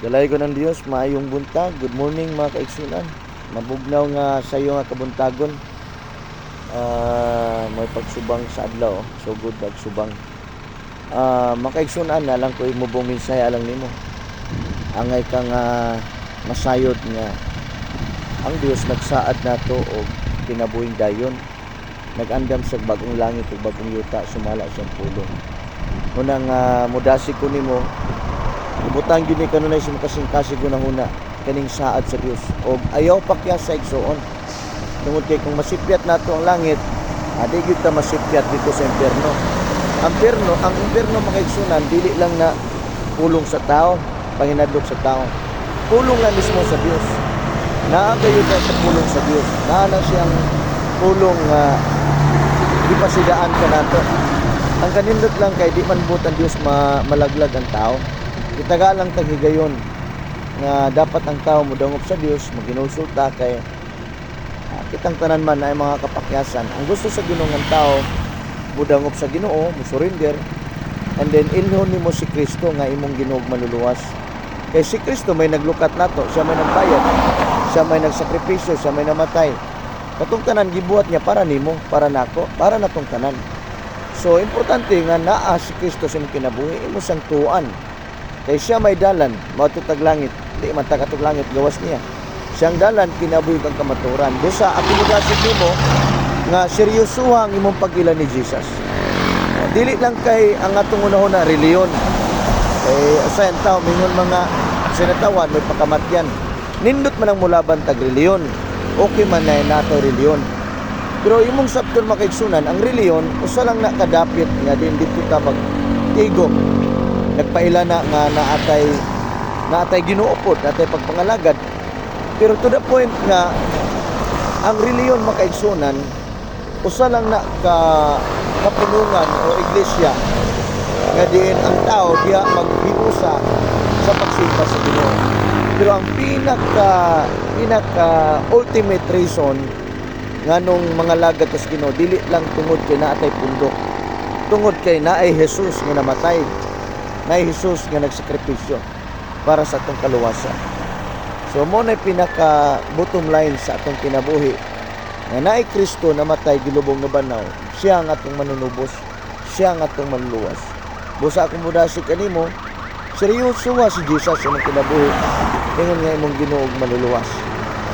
Dalaygon ang Dios, maayong buntag. Good morning, mga kaigsunan. Mabugnaw nga sayo nga kabuntagon. May pagsubang sa adlaw, oh. So good pagsubang. Mga kaigsunan, na lang ko imubong mensahe alang nimo. Angay ka nga masayod nga ang Dios nagsaad nato og kinabuhing dayon. Nag-andam sa bagong langit ug bagong yuta sumala siyang pulong. Unang mudasig ko nimo, ibutang gyud ni kanunay sa makasing-kasig hunahuna kaning saad sa Dios og ayaw pakya sa igsuon, tungod kay kung masipyat nato ang langit, adi gyud ta masipyat dito sa impierno. Ang impierno, mga igsunan, dili lang na pulong sa tao, panginadlok sa tao, pulong na mismo sa Dios. Naa kayo ta sa pulong sa Dios, naa na siyang pulong nga gipasidaan ka nato. Ang kanindot lang kay di man buot ang Dios malaglag ang tao. Itaga lang tag higayon nga dapat ang tao modangop sa Dios, maginulsulta, kay kitang tanan man ay mga kapakyasan. Ang gusto sa Ginoo ng tao modangop sa Ginoo, mo surrender, and then ilhon nimo si Kristo nga imong Ginoo maluluwas. Kay si Kristo may naglukat nato, siya may nagbayad, siya may nagsakripisyo, siya may namatay. Katong tanan gibuhat niya para nimo, para nako, para natong tanan. So importante nga naa si Kristo sa imong kinabuhi, imo siyang tuan. Kay siya may dalan, moadto tag langit, di man ta katog langit gawas niya. Siyang dalan, kinabuhi kang kamaturan. Busa ako modasig nimo nga seryosoha ang imong pag-ila ni Jesus. Dili lang kay ang atong unahuna reliyon. Kay usahay ang tao mingon mga sinatawan may pakamatyan. Nindot man ang mulaban tag reliyon. Okay man na nato reliyon. Pero imong sabton, mga kaigsunan, ang reliyon usa lang na kadapit nga din dito ta magtigom. Nagpaila na nga naatay Ginoo pod, naatay pagpangalagad. Pero to the point nga ang reliyon, mga kaigsunan, usa lang na ka kapunungan o iglesia nga diin ang tao diha maghiusa sa pagsimba sa Ginoo. Pero ang pinaka pinaka ultimate reason nganong mga lagad sa Ginoo, dili lang tungod kay naatay pundok. Tungod kay naay Jesus nga namatay. Naay Jesus nga nagsakripisyo para sa atong kaluwasan. So mo na pinaka bottom line sa atong kinabuhi nga naay Kristo namatay, gilubong, nabanaw. Siya ang atong manunubos, siya ang atong manluluwas. Busa akong mudasig kanimo, seryoso nga si Jesus sa imong kinabuhi ingon nga imong Ginoo ug manluluwas.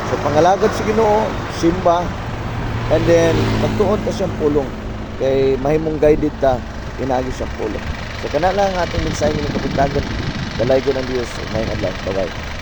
So pangalagad sa Ginoo, simba, and then magtuon ta siyang pulong kay mahimong guided ta pinaagi siyang pulong. So kana lang ang atong mensahe ngayong kabuntagon. Dalaygon ang Dios. Maayong adlaw. Bye bye.